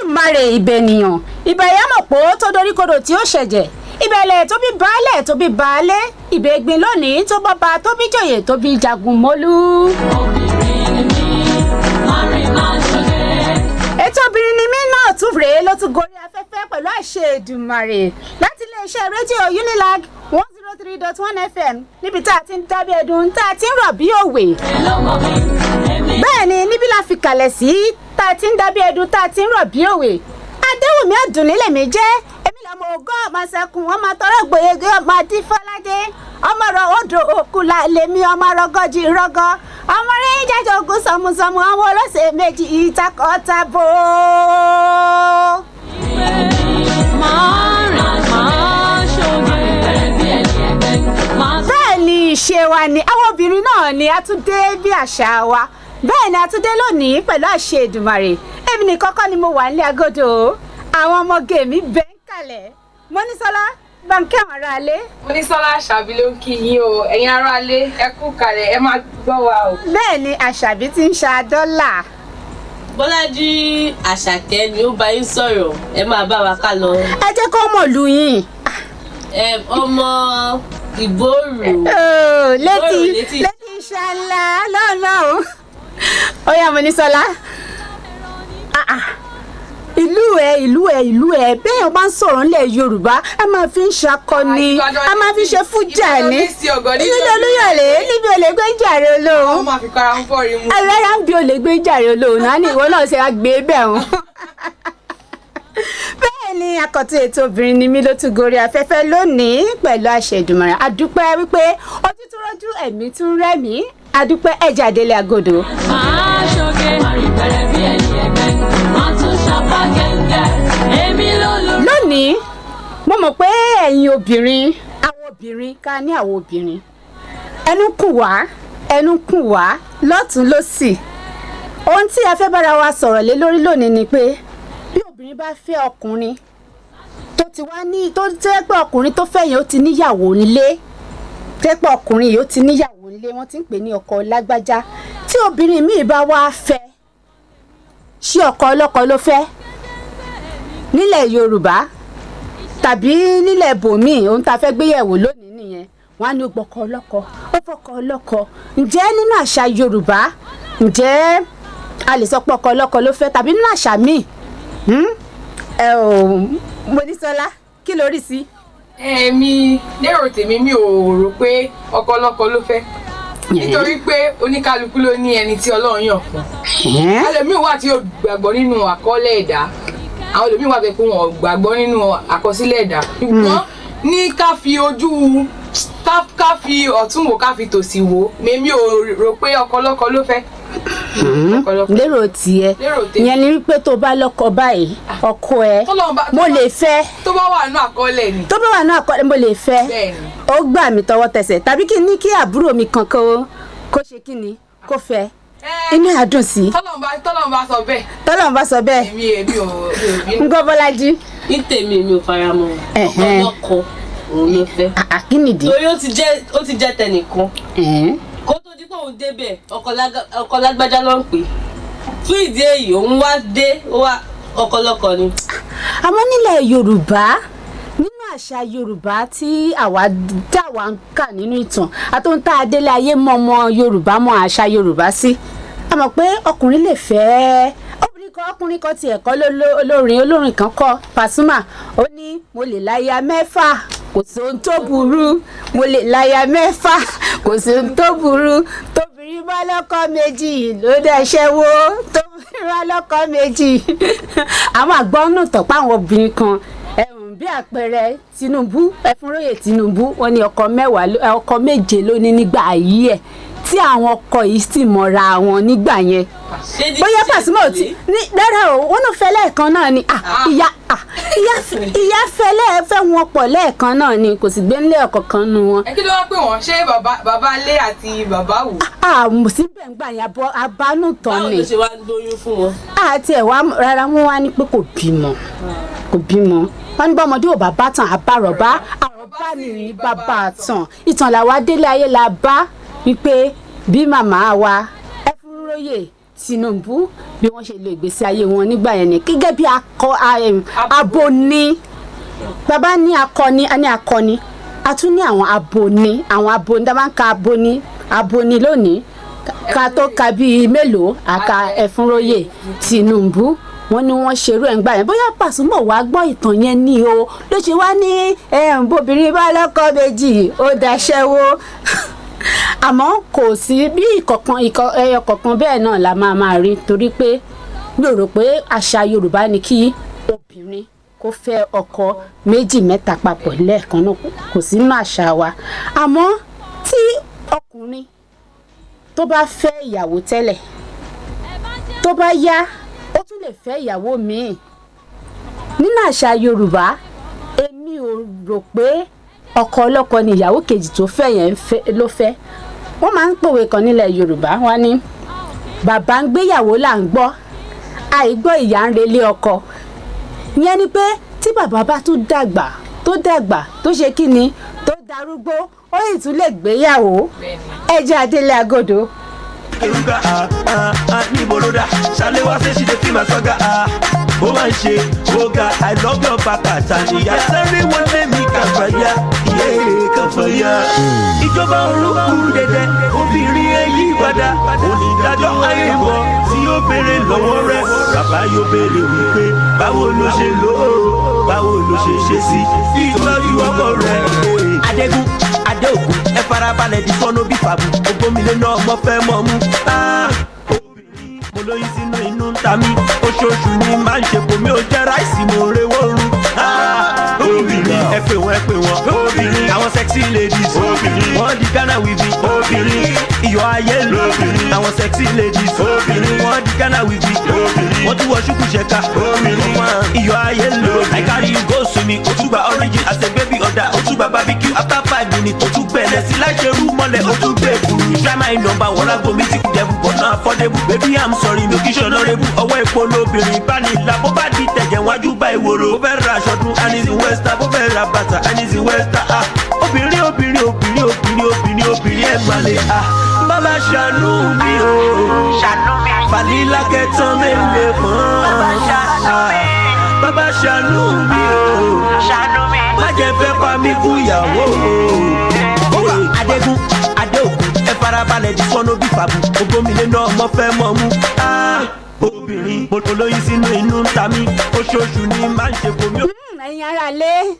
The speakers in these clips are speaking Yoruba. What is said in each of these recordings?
Olódùmarè ìbẹ̀nìyàn ìbà ìyámọ̀pọ̀ tó doríkodò tí ó ṣẹ̀jẹ̀ ìbẹ̀lẹ̀ tó bí baálẹ̀ tó bí baálé ìbẹ̀gbin lónìí tó bọ́ba tó bí jòyè tó bí jagunmólú. Ètò Obìnrin ni Mí náà tún rèé ló tún gorí afẹ́fẹ́ pẹ̀lú àṣẹ Èdùmàrè láti iléeṣẹ́ rédíò Unilag 103.1 FM, níbi tá a ti ń dábẹ́ ẹdun, tá a ti ń rọ̀ bí òwe. Bẹ́ẹ̀ ni, níbí la fi kalẹ̀ sí, tá a ti ń dábẹ́ ẹdun, tá a ti ń rọ̀ bí òwe. Adéwùmí Àdùnní lèmi jẹ́. Èmi lọ́mọ ogún ọmọ sẹ́kùn ọmọ tọrọ gbòyege ọmọ adífọ́ládé ọmọ rọ odò òkúla lèmi ọmọ rọgọjì rọgọ ọmọ rẹ jájọ ogun sọmùsọmù ọmọ ọlọ́sẹ̀ méjì ìtakọ̀tabo. Bẹ́ẹ̀ ni, ìṣe wa ni àwọn obìnrin náà ni a tún dé bí àṣà wa. Bẹ́ẹ̀ ni, a tún dé lónìí pẹ̀lú àṣẹ Èdùmàrè. Èmi nìkan kọ́ ni mo wà nílé agodo o. Àwọn ọmọge mi bẹ́ẹ̀ ń kalẹ̀. Mọ́nísọ́lá, báńkì àwọn aráalé. Monísọ́lá Àṣàbí ló ń kí yín o. Ẹ̀yin aráalé, ẹ kú kalẹ̀, ẹ máa gbọ́ wa o. Bẹ́ẹ̀ ni, Àṣàbí ti ń ṣa dọ́là. Bọ́lájí Àṣàkẹ́ ni ó bá yín sọ̀rọ̀. Ẹ máa bá wa ká lọ. Ẹ jẹ́ kó mọ̀ lù yín. Ọmọ ìgbòòrò. Oh, létí Ìgbòòrò létí. Létí ṣàlá lọ́nà o. Ó yá, Monísọ́lá. Ah, ah. Ìlú ẹ, ìlú ẹ, ìlú ẹ, bẹ́ẹ̀ bá ń sọ̀rọ̀ ńlẹ̀ Yorùbá, a máa fi ń ṣakọni, a máa fi ń ṣe fújà ní Ìbàdàn ní sí ọ̀gọ́ nínú nílé Olúyọ̀lé níbi olè gbé ń jàre olóhùn. Wọ́n máa fi para ń fọ́rí mu. Alára ń bi olè gbé ń jàre olóhùn náà ní ìwọ náà ṣe á gbé bẹ́ẹ̀ hàn. Bẹ́ẹ̀ ni, akọ̀tún ètò Obìnrin ni Mí ló tún gorí afẹ́fẹ́ lónìí pẹ̀lú àṣẹ Èdùmàrè. Àdúpẹ́ wípé ojú tún rọ́jú, ẹ̀mí tún rẹ́mí. Àdúpẹ́ ẹ̀jẹ̀ àdélé agodo. Máa ṣoge, bẹ̀rẹ̀ bí ẹni ẹgbẹ́, máa tún ṣapá gẹ́gẹ́, èmi ló lórí. Lónìí, mo mọ̀ pé ẹ̀yin obìnrin, àwọn obìnrin ká ní àwọn obìnrin, ẹnu kù wá, ẹnu kù wá lọ́tún lọ́sì. Ohun tí a fẹ́ bára wa sọ̀rọ̀ lé lórí lónìí ni pé bí obìnrin bá fẹ́ ọkùnrin tó ti wá ní, tó jẹ́ pé ọkùnrin tó fẹ́ yẹn ó ti níyàwó nílé, jẹ́ pé ọkùnrin yìí ó ti níyàwó nílé, wọ́n ti ń pè ní ọkọ lágbájá, tí obìnrin míì bá wá fẹ́, ṣé ọkọ ọlọ́kọ ló fẹ́ nílẹ̀ Yorùbá tàbí nílẹ̀ bòmíì? Ohun tá a fẹ́ gbéyẹ̀wò lónìí nìyẹn. Wọ́n á ní ó gbọ́kọ ọlọ́kọ, ó fọkọ ọlọ́kọ. Ǹjẹ́ nínú àṣà Yorùbá, ǹjẹ́ a lè sọ pé ọkọ ọlọ́kọ ló fẹ́ tàbí nínú àṣà míì? Ẹ ò Monísọ́lá, kí ló rí sí? Èmi lérò tèmi, mi ò rò pé ọkọ ọlọ́kọ ló fẹ́, nítorí pé oníkálukú ló ní ẹni tí Ọlọ́run yàn fún. Ẹlòmíì wà tí ó gbàgbọ́ nínú àkọọ́lẹ̀ ẹ̀dá, àwọn ẹlòmíì wà pé wọn ò gbàgbọ́ nínú àkọsílẹ̀ ẹ̀dá. Ṣùgbọ́n ní ká fi ojú ká fi ọ̀tún wò, ká fi tòsì wò, mèmi ò rò pé ọkọ ọlọ́kọ ló fẹ́. Ọkọ ọlọ́kọ. Lérò tiẹ̀? Lérò tèmi. Ìyẹn ni wípé tó bá lọ́kọ báyìí, ọkọ ẹ Tọ́lọ́run mo lè fẹ́. Tó bá wà nínú àkọọ́lẹ̀ ni. Tó bá wà náà kọ́, mo lè fẹ́. Bẹ́ẹ̀ni. Ó gbà mí tọwọ́ tẹsẹ̀, tàbí kí n ní kí àbúrò mi kan kó ṣe kí ni kó fẹ́, inú àdùn sí. Tọ́lọ́run bá sọ bẹ́ẹ̀. Tọ́lọ́run bá sọ bẹ́ẹ̀. Èmi ò bínú. Ń gbọ́, Bọ́lájí. Ní tèmi, mi ò fara mọ́. Ọkọ ọlọ́kọ òun ló fẹ́. Àà, kí nìdí? Torí ó ti jẹ́ tẹnìkan kó tó di pé òun débẹ̀. Ọkọ lágbájá ló ń pè é. Fún ìdí èyí, òun wá dé, ó wá ọkọ ọlọ́kọ ni. Àmọ́ nílẹ̀ Yorùbá, nínú àṣà Yorùbá tí àwa dá wa ń kà nínú ìtàn àtòun tá a délé ayé mọ́ ọmọ Yorùbá mọ́ àṣà Yorùbá sí, a mọ̀ pé ọkùnrin lè fẹ́ obìnrin kan. Ọkùnrin kan tiẹ̀ kọ́ olórin kan kọ́, Pasuma, ó ní mo lè láya mẹ́fà, kò sí ohun tó burú. Mo lè láya mẹ́fà, kò sí ohun tó burú. Tóbìnrin bá lọ́kọ méjì ló dẹ́ṣẹ́ wo, tóbìnrin bá lọ́kọ méjì. Àwọn àgbọ̀nù tọ̀pọ̀ àwọn obìnrin kan ẹ̀hún, bí àpẹẹrẹ Tinubu, Ẹfúnróyè Tinubu, wọ́n ní ọkọ 10 ọkọ méje ló ní nígbà ayé ẹ̀, tí àwọn ọkọ yìí sì mọ̀ra wọn nígbà yẹn. Ṣé ní Bóyá ṣe Pasuma ò ti ní rárá o, wọn náà fẹ́ lẹ́ẹ̀kan náà ni. Ah, ìyá fẹ́ lẹ́ẹ̀fẹ́ wọn pọ̀ lẹ́ẹ̀kan náà ni, kò sì gbé nílé ọ̀kọ̀ọ̀kan nu wọn. Ẹ kí ló wá pé wọ́n ṣé bàbá lé àti bàbá wò? Àmọ́ síbẹ̀ ń gbà yẹn abánútàn Báwo ni. ló ṣe wá ń lóyún fún wọn? Àti ẹ̀ wá rárá, wọn wá ní pé kò bímọ, kò bímọ. Wọn ní bọ́mọdé ò bá bá tàn, àbárọ̀bá, àrọ̀bá nìyí bàbá àtàn. Ìtàn làwa délé ayé la bá wípé bí màmá wa Ẹfúnróyè. Tinubu bí wọ́n ṣe lo ìgbésí ayé wọn nígbà yẹn ni gẹ́gẹ́ bí akọ aboni. Bàbá ní akọni, a ní akọni, a tún ní àwọn aboni. Àwọn aboni tá a bá ń ka aboni, aboni lónìí, ká tó ka bíi mélòó, àka Ẹ̀fúnróyè Tinubu. Wọ́n ní wọ́n ṣerú ẹ̀ ń gbà yẹn. Bóyá Pasuma wàá gbọ́ ìtàn yẹn ní o ló ṣe wá ní bóbìnrin bá lọ́kọ méjì, ó daṣẹ́wó. Àmọ́ kò sí bí ìkọ̀kan ẹyọ kọ̀ọ̀kan bẹ́ẹ̀ náà la máa máa rí, torí pé mi ò rò pé àṣà Yorùbá ni kí obìnrin kó fẹ́ ọkọ méjì, mẹ́ta papọ̀ lẹ́ẹ̀kan náà. Kò sí nínú àṣà wa. Àmọ́ tí ọkùnrin tó bá fẹ́ ìyàwó tẹ́lẹ̀, tó bá yá, ó tún lè fẹ́ ìyàwó míì. Nínú àṣà Yorùbá, èmi ò rò pé ọkọ ọlọ́kọ ni ìyàwó kejì tó fẹ́ yẹn ń fẹ́ ló fẹ́. Wọ́n máa ń pòwe kan nílẹ̀ Yorùbá, wọ́n ní bàbá ń gbéyàwó là ń gbọ́, àìgbọ́ ìyá ń relé ọkọ. Ìyẹn ni pé tí bàbá bá tún dàgbà, tó dàgbà, tó ṣe kí ni, tó darúgbó, ó yìí tún lè gbéyàwó. Ẹ jẹ́ adélé agodo. Eruga, ah ah ah, níbo ló dá? Ṣàléwá ṣe ṣì lè fi máa sọ́gà, ah. Ó máa ń ṣe ọ̀gá, I love your back àtàníyá. Sáré wọlé mi kàfàyà, yé kàfàyà. Ìjọba orúkú dẹ̀dẹ̀, obìnrin ẹ yí padà. Onídàájọ́ ayé bọ̀ tí yóò béèrè lọ́wọ́ rẹ̀. Bàbá yóò béèrè wípé báwo ló ṣe lò ó, báwo ló ṣe ṣe sí ìtọ́jú ọkọ rẹ̀. Adégún, Adéògùn, ẹ farabalẹ̀ di fọ́nà bí fàbù. Ògbómìnira náà mo fẹ́ mọ̀ mú. Ah, obìnrin, mo lóyún sínú, inú ń ta mí. Oṣooṣù ni máa ń ṣe kò mí ò jẹ́ ráìsì, mo rewó rú. Ah, obìnrin, ẹ pè wọ́n, ẹ pè wọ́n. Obìnrin, àwọn sexy ladies. Obìnrin, wọ́n di Ghana weaving. Obìnrin, iyọ̀ ayé lóbìnrin. Àwọn sexy ladies. Obìnrin, wọ́n di Ghana weaving. Obìnrin, wọ́n tún wọ ṣùkú ṣẹ̀ka. Obìnrin, iyọ̀ ayé lóbìnrin. I carry you go swimming, o tún gba origin as a baby order, o tún gba barbecue after 5 minutes, o tún gbẹ̀lẹ̀ sí láì ṣe rú mọ́lẹ̀, o tún gbé kuru. Try my number, wọ́n lágbo mi ti kú dẹ́bù, but not affordable. Baby, I'm sorry, mi kì í ṣe honorable. Ọwọ́ epo lóbìnrin bá ní ìlà, bó bá di tẹ̀jẹ̀ wájú bá ìwòrò. Bó fẹ́ ra aṣọ dún, Anisi Westa, bó fẹ́ ra bàtà, Anisi Westa. Ah, obìnrin, obìnrin, obìnrin, obìnrin, obìnrin, obìnrin, ẹ̀ máa lè ah. Bàbá ṣàánú mi o. Fàlílà kẹtàn mélòó pọ́n. Bàbá ṣàánú mi o. Má jẹ́ fẹ́ pa mí kú ìyàwó o. Adégún, Adéògùn, ẹ farabalẹ̀ di fọ́nà bí fàbù. Ògbómìnira náà mo fẹ́ mọ̀ mú. Ah, obìnrin, mo lóyún sínú, inú ń ta mí. Oṣooṣù ni máa ń ṣe kò mí. Ẹ̀yin ará ilé,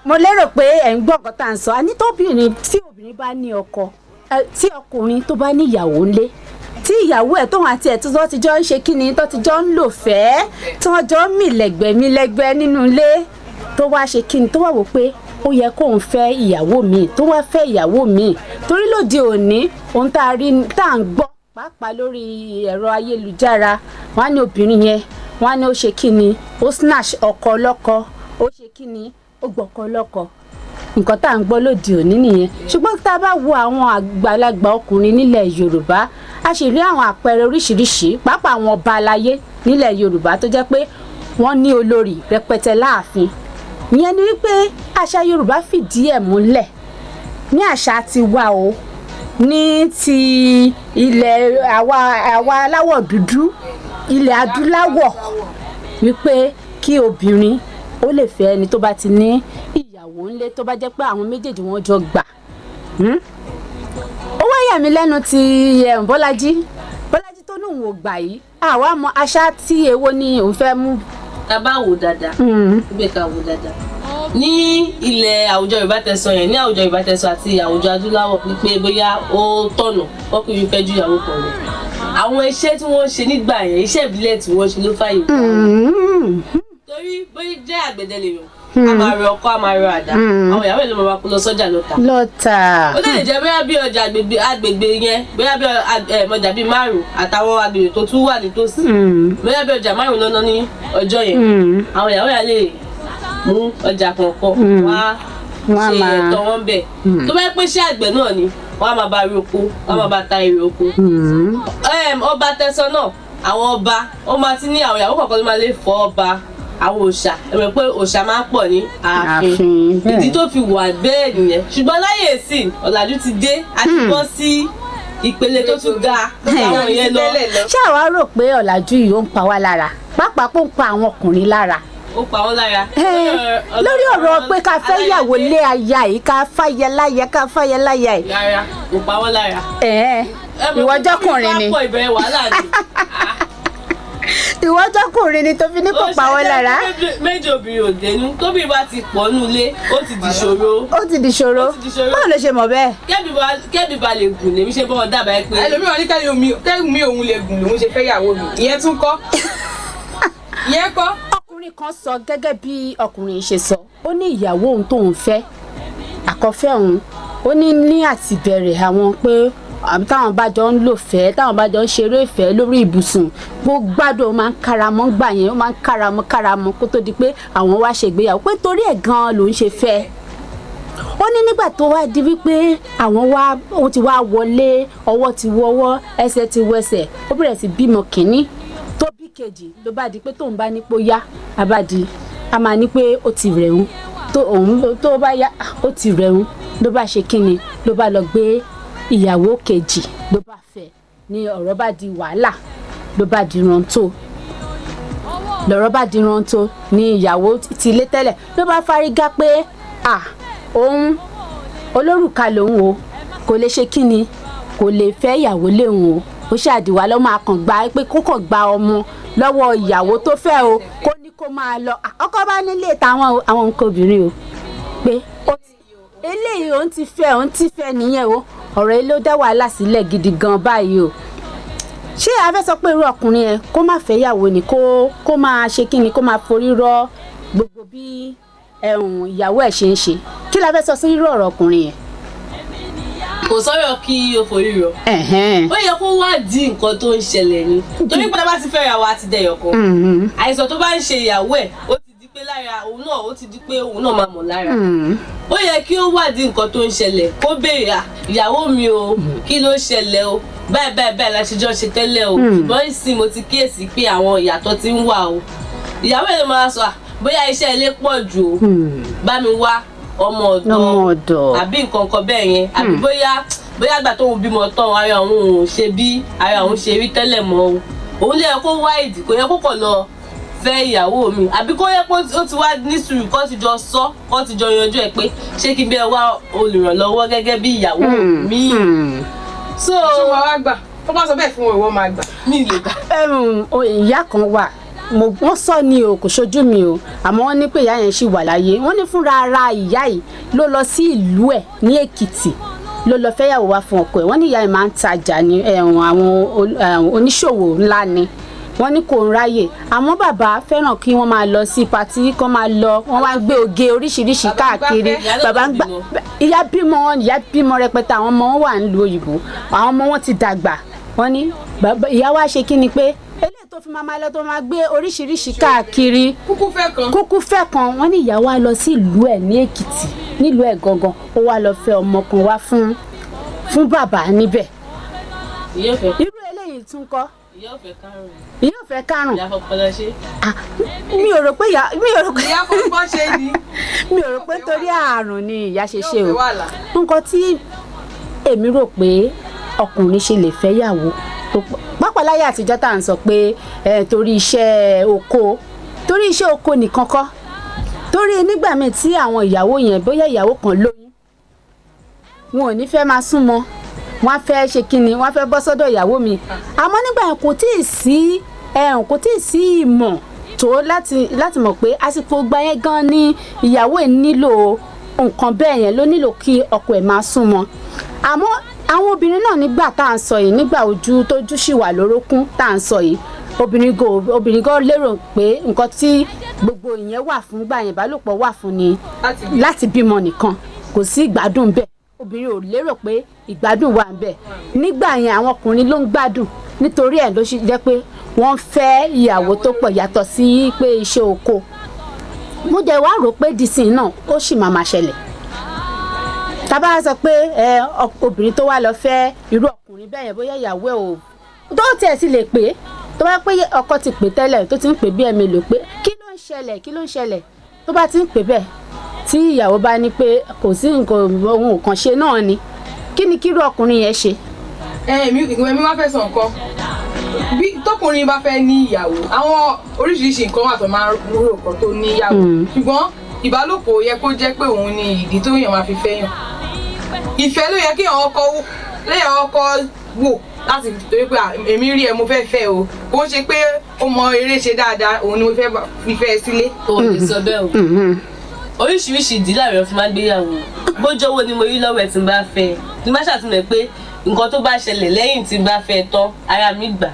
mo lérò pé ẹ̀ ń gbọ́ nǹkan tá à ń sọ. A ní tóbìnrin, tí obìnrin bá ní ọkọ, tí ọkùnrin tó bá ní ìyàwó ńlé, tí ìyàwó ẹ̀ tóun àti ẹ̀ tó ti jọ ń ṣe kíni, tó ti jọ ń lò fẹ́, tí wọ́n jọ ń mì lẹ́gbẹ́ mí lẹ́gbẹ́ nínú ilé, tó wá ṣe kíni, tó wá wò pé ó yẹ kóun fẹ́ ìyàwó mi, tó wá fẹ́ ìyàwó mi, torí lóde òní, ohun tá a rí, tá à ń gbọ́, pàápàá lórí ẹ̀rọ ayélujára, wọ́n á ní obìnrin yẹn, wọ́n á ní ó ṣe kíni, ó snatch ọkọ ọlọ́kọ, ó ṣe kíni, ó gbọ́kọ ọlọ́kọ. Nǹkan tá à ń gbọ́ lóde òní nìyẹn. Ṣùgbọ́n tá a bá wo àwọn àgbàlagbà ọkùnrin nílẹ̀ Yorùbá, a sì rí àwọn àpẹẹrẹ oríṣiríṣi, pàápàá àwọn ọba aláyé nílẹ̀ Yorùbá tó jẹ́ pé wọ́n ní olórí rẹpẹtẹ láàfin. Ìyẹn ni wípé àṣà Yorùbá fìdí ẹ̀ múlẹ̀ ní àṣà tiwa o, ní ti ilẹ̀ àwa aláwọ̀ dúdú, ilẹ̀ adúláwọ̀, wípé kí obìnrin ó lè fẹ́ ẹni tó bá ti ní ìyàwó ńlé, tó bá jẹ́ pé àwọn méjèèjì wọn jọ gbà. Ó wá yà mí lẹ́nu ti Bọ́lájí tó lóun ò gbà yìí. Àwa mọ àṣà tí èwo ni òun fẹ́ mú. Tá a bá wò dáadáa, ibẹ̀ ká wò dáadáa ní ilẹ̀ àwùjọ Yorùbá tẹ̀sán yẹn, ní àwùjọ Yorùbá tẹ̀sán àti àwùjọ adúláwọ̀, wípé bóyá ó tọ̀nà ọkùnrin fẹ́ ju ìyàwó kan lọ, àwọn iṣẹ́ tí wọ́n ṣe nígbà yẹn, iṣẹ́ ìbílẹ̀ tí wọ́n ṣe ló fàyè gbà wọ́n. Torí bóyá jẹ́ àgbẹ̀dẹ lèèyàn, a máa rọ ọkọ́, a máa rọ àdá, àwọn ìyàwó ẹ̀ ló máa kó lọ sọ́jà lọ́ta. Lọ́tà. Ó lè jẹ́ bóyá bí ọjà agbègbè yẹn, bóyá bí ọjà bíi márùn àtàwọn agbègbè tó tún wà nítòsí, bóyá bí ọjà 5 lọ́nà ní ọjọ́ yẹn, àwọn ìyàwó yẹn lè mú ọjà kọ̀ọ̀kan wá Wọ́n á ṣe ẹ̀tọ́ wọn bẹ̀. Tó bá yẹ pé ṣé àgbẹ̀ náà ni, wọ́n á máa bá rí oko, wọ́n á máa bá ta èrè oko. Ọba tẹ̀sán náà, àwọn ọba ó máa ti ní àwọn ìyàwó kọ̀ọ̀kan ló máa lè fọ́ ọba àwọn òòṣà. Ẹ mọ̀ pé òòṣà máa ń pọ̀ ní ààfin. Ààfin, bẹ́ẹ̀. Ìdí tó fi wà bẹ́ẹ̀ nìyẹn. Ṣùgbọ́n láyé ìsìn, ọ̀làjú ti dé, a ti bọ́ sí ìpele tó tún ga àwọn yẹn lọ. Ṣé àwa rò pé ọ̀làjú yìí ó ń pa wá lára, pàápàá pé ó ń pa àwọn ọkùnrin lára? Ó pa wọ́n lára. Lórí ọ̀rọ̀ pé ká fẹ́ yàwó lé aya yìí, ká fàyẹ láya, ká fàyẹ láya yìí. Rárá, kò pa wọ́n lára. Ìwọ jọkùnrin ni. Ẹ mọ̀ pé ìbẹ̀rẹ̀ wàhálà ni. Ìwọ jọkùnrin ni tó fi ní kò pa wọ́n lára. Méjì obìnrin ò dénú, tóbi bá ti pọ̀ nù ilé, ó ti di ṣòro. Ó ti di ṣòro. Ó ti di ṣòro. Báwo ló ṣe mọ̀ bẹ́ẹ̀? Kẹ́bi ba lè gùn lèmi ṣe bọ́ ọ dábàá ẹ pé. Ẹlòmíràn ní kẹ́mi òun lè gùn lòun ṣe fẹ́ yàwó mi, ìyẹn tún kọ́, ìyẹn kọ́. Ọkùnrin kan sọ gẹ́gẹ́ bí ọkùnrin ṣe sọ, ó ní ìyàwó òun tóun fẹ́ àkọ́fẹ́ òun, ó ní ní àtìbẹ̀rẹ̀ àwọn pé àbí táwọn bá jọ ń lò fẹ́, táwọn bá jọ ń ṣeré ìfẹ́ lórí ibùsùn, bó gbádùn, ó máa ń káramọ́ gbà yẹn, ó máa ń káramọ́ káramọ́ kó tó di pé àwọn wá ṣègbéyàwó, pé torí ẹ̀ gan-an lòún ṣe fẹ́. Ó ní nígbà tó wá di wípé àwọn wá, ó ti wá wọlé, ọwọ́ ti wọwọ́, ẹsẹ̀ ti wẹsẹ̀, ó bẹ̀rẹ̀ sí bímọ kínní tó bí kejì, ló bá di pé tóun bá ní pé ó yá, a bá di a máa ní pé ó ti rẹ̀hún, tó òun tó bá yá ó ti rẹ̀hún, ló bá ṣe kínni, ló bá lọ gbé ìyàwó kejì, ló bá fẹ́, ní ọ̀rọ̀ bá di wàhálà, ló bá di rántó, lọ̀rọ̀ bá di rántó, ní ìyàwó ti ilé tẹ́lẹ̀ ló bá fárígá pé à òun olórùka lòun o, kò lè ṣe kíni, kò lè fẹ́ ìyàwó léun o. Ó ṣàdìwà lọ́ máa kàn gba pé kó kàn gba ọmọ lọ́wọ́ ìyàwó tó fẹ́ o, kó ní kó máa lọ. Ọkọ bá nílé táwọn o, àwọn nǹkan obìnrin o, pé ó ti eléyìí òun ti fẹ́, òun ti fẹ́ nìyẹn o. Ọ̀rọ̀ yìí ló dá wàhálà sílẹ̀ gidi gan báyìí o. Ṣé a fẹ́ sọ pé irú ọkùnrin yẹn kó má fẹ́ yàwó ni, kó máa ṣe kíni, kó máa forí rọ gbogbo bí ẹ̀hún ìyàwó ẹ̀ ṣe ń ṣe? Kí la fẹ́ sọ sí irú ọ̀rọ̀ ọkùnrin yẹn? Kò sọ̀rọ̀ kí o forí rọ. Ẹ̀hẹ́n. Ó yẹ kó wádìí nǹkan tó ń ṣẹlẹ̀ ni, torí pé tá a bá ti fẹ́ ra wa ti dẹyọ̀ kan. Àìsàn tó bá ń ṣe ìyàwó ẹ̀, ó ti di pé lára òun náà, ó ti di pé òun náà máa mọ̀ lára. Ó yẹ kí ó wádìí nǹkan tó ń ṣẹlẹ̀, kó béèrè, à ìyàwó mi o, kí ló ṣẹlẹ̀ o, báyìí báyìí báyìí la ṣe jọ ṣe tẹ́lẹ̀ o, ṣùgbọ́n ìsìn mo ti kíyèsí pé àwọn ìyàtọ̀ ti ń wà o. Ìyàwó ẹ̀ ló máa sọ, à bóyá iṣẹ́ ilé pọ̀ jù o, bá mi wá ọmọ Ọmọ ọ̀dọ̀ ọ̀dọ̀. àbí nǹkan kan bẹ́ẹ̀ yẹn, àbí bóyá àgbà tóun bímọ tán, ara òun ò ṣe bí ara òun ṣe rí tẹ́lẹ̀ mọ́ o. Òun lè yẹ kó wá ìdí, kò yẹ kó kàn lọ fẹ́ ìyàwó mi, àbí kó yẹ kó ó ti wá ní sùúrù, kó ti jọ sọ, kó ti jọ yanjú ẹ pé ṣé kí n bẹ wá olùrànlọ́wọ́ gẹ́gẹ́ bí ìyàwó mi. So Ṣé wọn wá gbà tó bá sọ bẹ́ẹ̀ fún ìwọ máa gbà? Mi lè gbà. Ìyá kan wà, wọ́n sọ ni o, kò ṣojú mi o, àmọ́ wọ́n ní pé ìyá yẹn ṣì wà láyé. Wọ́n ní fúnra ara ìyá yìí ló lọ sí ìlú ẹ̀ ní Èkìtì, ló lọ fẹ́yàwó wá fún ọkọ ẹ̀. Wọ́n ní ìyá yẹn máa ń tajà ní ẹ̀wọ̀n àwọn oníṣòwò ńlá ni. Wọ́n ní kò ń ráyè, àmọ́ bàbá fẹ́ràn kí wọ́n máa lọ sí patí, kán máa lọ, wọ́n wá ń gbé oge oríṣiríṣi Bàbá ń káàkiri. gbafẹ́. Ìyá náà Bàbá ń ti gbà bímọ. Ìyá bímọ, ìyá bímọ rẹpẹtẹ, àwọn ọmọ wọn wà nílùú òyìnbó, àwọn ọmọ wọn ti dàgbà. Wọ́n ní bàbá ìyá wa ṣe kí ni pé eléyìí tó fi máa lọ tó máa gbé oríṣiríṣi káàkiri. Kúkú fẹ́ kan. Kúkú fẹ́ kan. Wọ́n ní ìyá wa lọ sí ìlú ẹ̀ ní Èkìtì, nílùú ẹ̀ gangan, ó wá lọ fẹ́ ọmọ kan wá fún bàbá níbẹ̀. Ìyá ò fẹ́. Irú eléyìí tún kọ́. Ìyá ò fẹ́ kárùn. Ìyá ò fẹ́ kárùn. Ìyá fọpọlọ ṣe. Ah, mi ò rò pé ìyá, mi ò rò pé Ìyá fọgbọ́n ṣe ni. Mi ò rò pé torí àrùn ni ìyá ṣe Yóò ṣe fẹ́ o. wàhálà. Nǹkan tí èmi rò pé ọkùnrin ṣe lè fẹ́ yàwó tó pọ̀, pápá láyé àtijọ́ tá à ń sọ pé torí iṣẹ́ oko, torí iṣẹ́ oko nìkan kọ́, torí nígbà míì tí àwọn ìyàwó yẹn, bóyá ìyàwó kan lóyún, wọn ò ní fẹ́ máa súnmọ́, wọ́n á fẹ́ ṣe kínni, wọ́n á fẹ́ bọ́ sọ́dọ̀ ìyàwó mi. Àmọ́ nígbà yẹn kò tíì sí ẹ̀hún, kò tíì sí ìmọ̀ tó láti mọ̀ pé àsìkò gba yẹn gan ni ìyàwó ẹ̀ nílò nǹkan bẹ́ẹ̀ yẹn, ló nílò kí ọkọ ẹ̀ máa súnmọ́. Àmọ́ àwọn obìnrin náà nígbà tá à ń sọ yìí, nígbà ojú tójú sì wà lórókún tá à ń sọ yìí, obìnrin go lérò pé nǹkan tí gbogbo ìyẹn wà fún gbà yẹn, ìbálòpọ̀ wà fún ni Láti bí. láti bímọ nìkan, kò sí ìgbádùn bẹ́ẹ̀. Obìnrin ò lérò pé ìgbádùn wà ń bẹ̀ nígbà yẹn, àwọn ọkùnrin ló ń gbádùn. Nítorí ẹ̀ ló ṣe jẹ́ pé wọ́n fẹ́ ìyàwó tó pọ̀, yàtọ̀ sí pé iṣẹ́ oko. Mo jẹ́ wá rò pé disin náà ó sì máa máa ṣẹlẹ̀. Tá bá sọ pé ẹ obìnrin tó wá lọ fẹ́ irú ọkùnrin bẹ́ẹ̀ yẹn, bóyá ìyàwó ẹ̀ ò tó tiẹ̀ ti lè pé, tó bá pé ọkọ ti pè tẹ́lẹ̀, tó ti ń pè bí ẹ̀mí lò pé kí ló ń ṣẹlẹ̀, kí ló ń ṣẹlẹ̀, tó bá ti ń pè bẹ́ẹ̀, tí ìyàwó bá ní pé kò sí nǹkan, ohun kan ṣe náà ni, kí ni kírú ọkùnrin yẹn ṣe? Èmi wá fẹ́ sọ nǹkan. Bí tọkùnrin bá fẹ́ ní ìyàwó, àwọn oríṣiríṣi nǹkan wà tó máa ń rò kan tó ní ìyàwó. Ṣùgbọ́n ìbálòpọ̀ yẹ kó jẹ́ pé òun ni ìdí tó yàn máa fi fẹ́ yàn. Ìfẹ́ ló yẹ kí àwọn ọkọ wò láti torí pé èmi rí ẹ, mo fẹ́ fẹ́ o. Kò ń ṣe pé ó mọ eré ṣe dáadáa, òun ni mo fẹ́ fi fẹ́ sílé. O lè sọ bẹ́ẹ̀ o. Oríṣiríṣi ìdí làwọn èèyàn fi máa ń gbéyàwó. Bójú owó ni mo rí lọ́wọ́ ẹ̀ tí n bá fẹ́, tí n bá ṣàtúnmọ̀ pé nǹkan tó bá ṣẹlẹ̀ lẹ́yìn tí n bá fẹ́ tán, ara mi gbà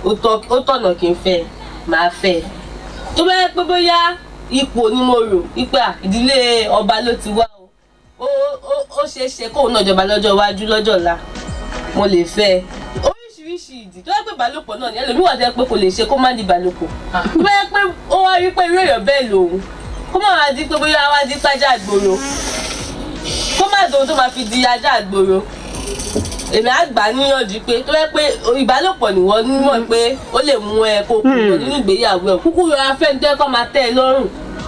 ó tọ̀nà kí n fẹ́, màá fẹ́. Tó bá yẹ pé bóyá ipò ni mo rò ipa ìdílé ọba ló ti wá o, ó ṣeé ṣe kóun náà jọba lọ́jọ́ iwájú, lọ́jọ́ ọ̀la, mo lè fẹ́. Oríṣiríṣi ìdí. Tó yẹ pé ìbálòpọ̀ náà ni, ẹlòmíì wà tó yẹ pé kò lè ṣe kó má di ìbálòpọ̀. Tó bá yẹ pé ó wá rí pé irú èèyàn bẹ́ẹ̀ lòun, kó má wá di pé bóyá wá di pájá àgbòrò, kó má dohun tó máa fi di ajá àgbòrò. Èmi á gbà á níyànjú pé tó yẹ pé ìbálòpọ̀ nìwọ nímọ̀ pé ó lè mú ẹ kó kúrò nínú ìgbéyàwó ẹ, kúkú rọra fẹ́ ní tẹ́ kó máa tẹ́ ẹ lọ́rùn,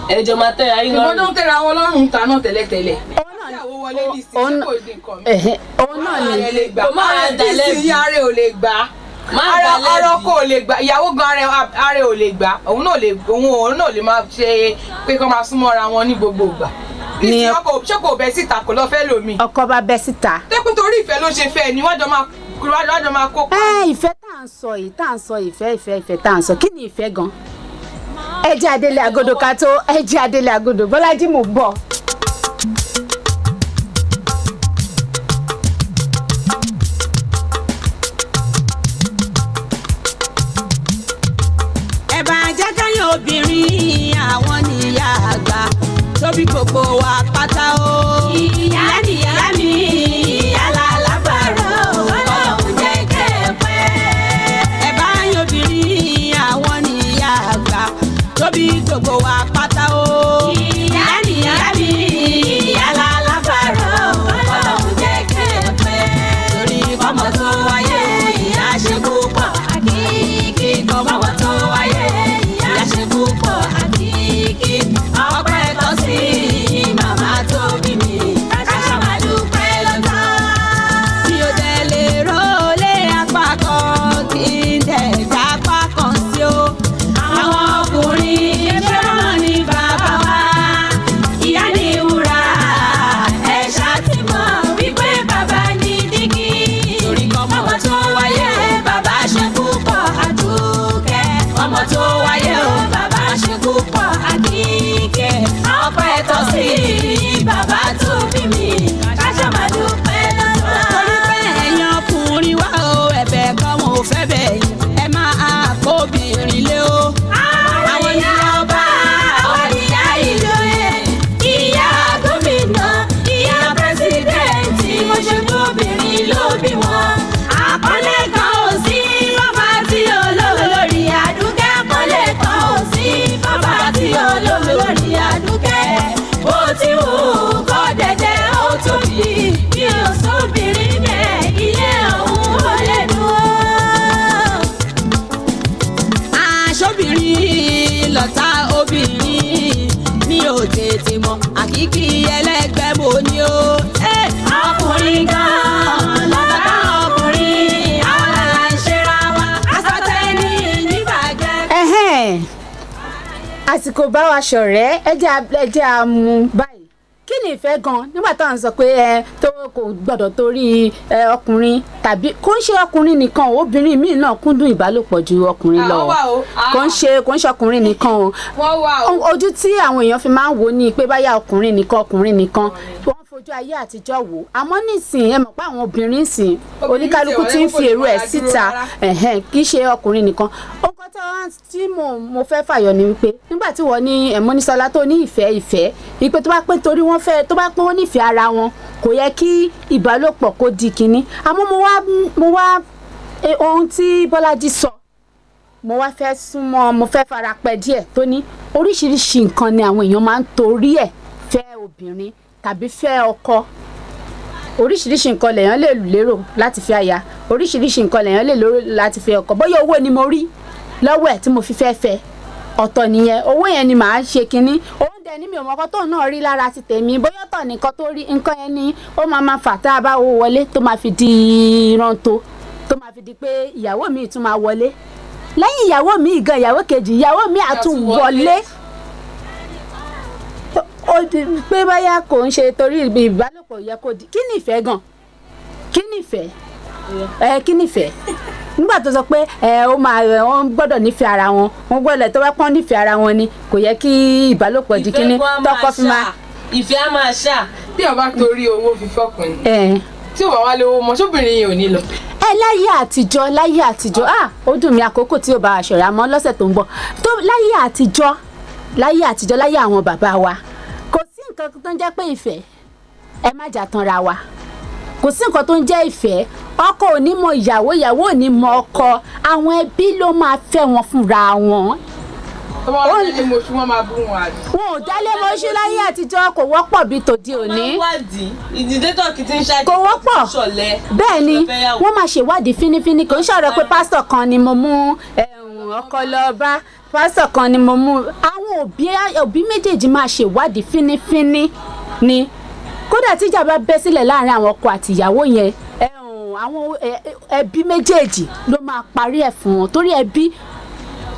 ẹjọ́ máa tẹ́ ẹ Ìwọ́n tó lọ́rùn. ń tẹ́ra wọn lọ́rùn ta náà tẹ́lẹ̀tẹ́lẹ̀. Ìyàwó wọlé ní ìsìn, ṣé kò di nǹkan mi? Òun náà ni. Ara ẹ lè gbà. Kò máa dà lẹ́bi. Ìsìn ara ẹ ò lè gbà. Má Ara dà lẹ́bi. Ara ọkọ ò lè gbà, ìyàwó gan ara ẹ ò lè gbà. Òun náà lè máa ṣe pé kó máa súnmọ́ra wọn ní gbogbo ìgbà. Nísìnyí ọkọ ṣé kò bẹ́ síta, kò lọ fẹ́ lómi. Ọkọ bá bẹ́ síta. Tẹ́kùn torí ìfẹ́ ló ṣe fẹ́ ni wọ́n jọ máa kópa. Ẹ ìfẹ́ tá à ń sọ yìí, tá à ń sọ ìfẹ́ tá à ń sọ, kí ni ìfẹ́ gan? Ẹ jẹ́ Adélé Agodo ká tó, ẹ jẹ́ Adélé Agodo. Bọ́lájí, mò ń bọ̀. Ẹ bá jẹ́ káyọ̀ obìnrin, àwọn níyà àgbà tóbi gbogbo wa pátá o. Ìyá nìyá mi, ìyá lálábàárò, Ọlọ́run jẹ́ kẹ́ ẹ pẹ́. Ẹ bá yín obìnrin, àwọn níyà àgbà tóbi gbogbo wa pátá o. Ìyá nìyá mi, ìyá lálábàárò, Ọlọ́run jẹ́ kẹ́ ẹ pẹ́. Torí kọ́mọ tó wáyé, ìyá ṣe púpọ̀. Àkìkí Kọ́mọ tó wáyé, ìyá ṣe púpọ̀. Àkìkí Ọpẹ́ tọ́ sí màmá tó bí mi. Ká ṣá máa dúpẹ́ lọ́tọ̀. Mi ò dẹ̀ lè rólé apá kan kí n dẹ̀ gbá apá kan sí o. Àwọn ọkùnrin ṣé wọ́n ní bàbá wa, ìyá ní wúrà, ẹ ṣáà ti mọ̀ wípé bàbá ní dígí. Torí kọ́mọ Ọmọ tó wáyé, bàbá ṣe púpọ̀ àdúkẹ́. Ọmọ tó wáyé o, bàbá ṣe púpọ̀ àkíkẹ́. Ọpẹ́ tọ́ sí bàbá tó bí mi, ká ṣá máa dúpẹ́ lọ́tọ̀. Torí pé ẹ̀yin ọkùnrin wá o, ẹ̀bẹ̀ kan mo fẹ́ bẹ̀ yín, ẹ máa kóbìnrin lé o. Àwọn ìyá ọba, àwọn ìyá ìlú ẹ̀, ìyá gómìnà, ìyá pírẹsidẹ́ǹtì, mo ṣe gbóbìnrin ló bí wọn. Àpọ́nlé kan ò sí bàbá tí olórí àdúgẹ́. Àpọ́nlé kan ò sí bàbá tí olórí àdúgẹ́. Bó ti wù kó dẹ̀dẹ̀ ó tóbi, bí ó sóbìnrin bẹ́ẹ̀, ilé ọ̀hún ó lè dùn. Aṣọ́bìnrin lọ́tà obìnrin, mi ò tètè mọ̀ àkíkí ẹlẹ́gbẹ́ mo ní o. Eh! Ọkùnrin gan-an lọ́tà ọkùnrin, àwọn là ń ṣera wa, asọ́tẹ́ni níbàjẹ́. Ẹhẹ́n. Àsìkò bá wa ṣọ̀rẹ́, ẹ jẹ́ a mú báyìí. Kí ni ìfẹ́ gan nígbà táwọn sọ pé ẹ tó kò gbọ́dọ̀ torí ẹ ọkùnrin, tàbí kò ń ṣe ọkùnrin nìkan o, obìnrin míì náà kúndùn ìbálòpọ̀ ju ọkùnrin lọ. Àwọn wà o. Kò ń ṣe ọkùnrin nìkan o. Wọ́n wà o. Ojú tí àwọn èèyàn fi máa ń wò ní pé báyà ọkùnrin nìkan, ọkùnrin nìkan, wọ́n fojú ayé àtijọ́ wò. Àmọ́ nísìnyí, ẹ mọ̀ pé àwọn obìnrin sìn, Obìnrin oníkálukú tiẹ̀ ti ń wọ́n fi kò èrò ẹ̀ lè síta. dúró rárá. Ẹ̀hẹ́n, kì í ṣe ọkùnrin nìkan. Nǹkan tí wọ́n tí mo fẹ́ fàyọ ni wípé nígbà tí wọ́n ní ẹ̀mọ́nísọ́lá tó ní ìfẹ́ wípé tó bá pé torí wọ́n fẹ́, tó bá pé wọ́n nífẹ̀ẹ́ ara wọn, kò yẹ kí ìbálòpọ̀ kó di kinní. Àmọ́ mo wá ohun tí Bọ́lájí sọ, mo wá fẹ́ súnmọ́, mo fẹ́ fara pẹ́ díẹ̀, tó ní oríṣiríṣi nǹkan ni àwọn èèyàn máa ń torí ẹ̀ fẹ́ obìnrin tàbí fẹ́ ọkọ. Oríṣiríṣi nǹkan lèèyàn lè lérò láti fi aya, oríṣiríṣi nǹkan lèèyàn lè lérò láti fi ọkọ. Bóyá owó ni mo rí lọ́wọ́ ẹ̀ tí mo fi fẹ́ fẹ́, ọ̀tọ̀ nìyẹn, owó yẹn ni màá ṣe kinní. Oúnjẹ ní mi ò mọ̀kọ́ tóun náà rí lára ti tèmi, bóyá ọ̀tọ̀ nìkan tó rí nǹkan yẹn ni ó máa ma fà tá a bá wo wọlé tó máa fi di rántó. Tó máa fi di pé ìyàwó mi tún máa wọlé lẹ́yìn ìyàwó mi gan, ìyàwó kejì, ìyàwó mi á tún wọlé. Ó di pé báyà kò ń ṣe torí ìbálòpọ̀ yẹ kó di. Kí ni ìfẹ́ gan? Kí ni ìfẹ́ ẹ? Kí ni ìfẹ́ nígbà tó sọ pé ẹ ó máa ẹ, wọ́n gbọ́dọ̀ nífẹ̀ẹ́ ara wọn, wọ́n gbọ́dọ̀ tó bá pọ́n nífẹ̀ẹ́ ara wọn ni kò yẹ kí ìbálòpọ̀ di kíní Ìfẹ́ gan á máa tọkọ fi máa ṣá. Ìfẹ́ á máa ṣá. Tí o bá torí owó fi fọkùnrin, ẹ tí o bá wá lówó mọ, sóbìnrin yìí ò ní lọ. Ẹ láyé àtijọ́, láyé àtijọ́, ah, ó dùn mí, àkókò tí ó bá aṣọ rà mọ́ lọ́sẹ̀ tó ń bọ̀ tó. Láyé àtijọ́, láyé àtijọ́, láyé àwọn bàbá wa, kò sí nǹkan tó ń jẹ́ pé ìfẹ́. Ẹ má jà tanra wa, kò sí nǹkan tó ń jẹ́ ìfẹ́. Ọkọ ò ní mọ ìyàwó, ìyàwó ò ní mọ ọkọ, àwọn ẹbí ló máa fẹ́ wọn fúnra wọn. Tó bá wá délé moṣú, wọn máa bú wọn àbí? Wọn ò dálé mọ́ṣú láyé àtijọ́, kò wọ́pọ̀ bíi tòde òní. Máa ń wádìí ìdílé tó kì í ti ń ṣáájú. Kò wọ́pọ̀. Ṣọ̀lẹ. Bẹ́ẹ̀ ni. Fẹ́yàwó. Wọ́n máa ṣèwádìí fínífíní. Kò ń ṣọ̀rọ̀ pé pásítọ̀ kan ni mo mú ẹ̀hún ọkọ lọ bá, pásítọ̀ kan ni mo mú. Àwọn òbí méjèèjì máa ṣèwádìí fínífíní ni. Kódà tíjà bá bẹ́ sílẹ̀ láàrin àwọn ọkọ àti ìyàwó yẹn, ẹ̀hún àwọn ẹbí méjèèjì ló máa parí ẹ̀ fún wọn, torí ẹbí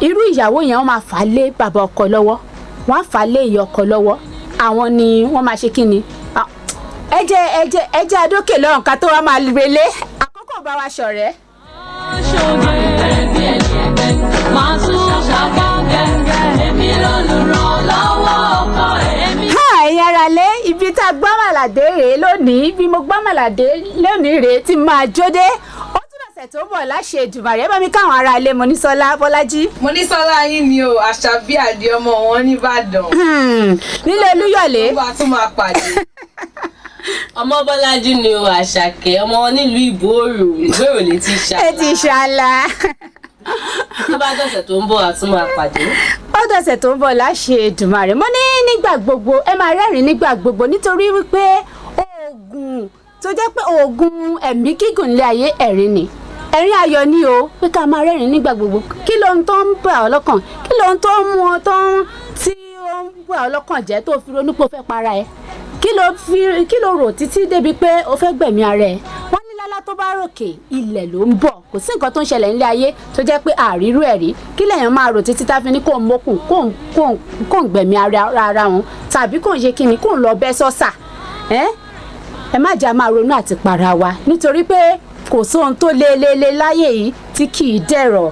irú ìyàwó yẹn, wọ́n máa fà á lé bàbá ọkọ lọ́wọ́, wọ́n á fà á lé ìyá ọkọ lọ́wọ́. Àwọn ni wọ́n máa ṣe kí ni. Ah, ẹ jẹ́ adókè lọ́rùn ká tó wá máa relé, àkókò bá wa ṣọ̀rẹ́. Ṣoge bí ẹni ẹgbẹ́ máa tún ṣàkọ́ gẹ́gẹ́, èmi lólùrànlọ́wọ́ ọkọ èmi. Ha, ẹ̀yin ará lé, ibi tá a gbọ́ màlàdé rèé lónìí. Bí mo gbọ́ màlàdé lónìí rèé tí máa jóde, ó tún lọ́sẹ̀ tó ń bọ̀ láṣẹ Èdùmàrè. Ẹ bá mi káwọn ará ilé. Monísọ́lá Bọ́lájí. Mo ní sọlá yín ni o, Àṣàbí àdé, ọmọ wọn nìbàdàn. Nílé Olúyọ̀lé. Tó bá tún máa pàdé. Ọmọ Bọ́lájí ni o, Àṣàkẹ́, ọmọ wọn nílùú Ìbòòrò, Ìgbèrò létí ṣàlá. Ẹ ti ṣàlà. Tó bá dọ̀sẹ̀ tó ń bọ̀, a tún máa pàdé. Ó dọ̀sẹ̀ tó ń bọ̀ láṣẹ Èdùmàrè. Mo ní nígbà gbogbo ẹ máa rẹ́rìn nígbà gbogbo, nítorí wípé oògùn tó jẹ́ pé oògùn ẹ̀mí gígùn ilé ayé, ẹ̀rín ni, ẹ̀rín ayọ̀ ni o, pé ká máa rẹ́rìn nígbà gbogbo. Kí lóhun tó ń bà ọ́ lọ́kàn? Kí lóhun tó ń mú ọ tó ń tí ó ń bà ọ́ lọ́kàn jẹ́ tó fi ronú pé o fẹ́ para ẹ? Kí ló rò títí débi pé o fẹ́ gbẹ̀mí ara ẹ? Wọ́n ní lálá tó bá ròkè, ilẹ̀ ló ń bọ̀. Kò sí nǹkan tó ń ṣẹlẹ̀ nílé ayé tó jẹ́ pé àrírú ẹ̀ rí. Kí lèèyàn máa rò títí tá fi ní kó ń mókùn, kó ń gbẹ̀mí ara wọn, tàbí kó ń ṣe kíni, kó ń lọ bẹ́ sọ́sà ẹ́? Ẹ má jà máa ronú àti para wa, nítorí pé kò sóhun tó le láyé yìí tí kì í dẹ̀rọ̀.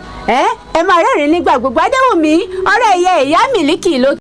Ẹ máa rẹ́rìn-ín nígbà gbogbo. Adéwùmí ọ̀rẹ́ ìyá Mílíkì ló.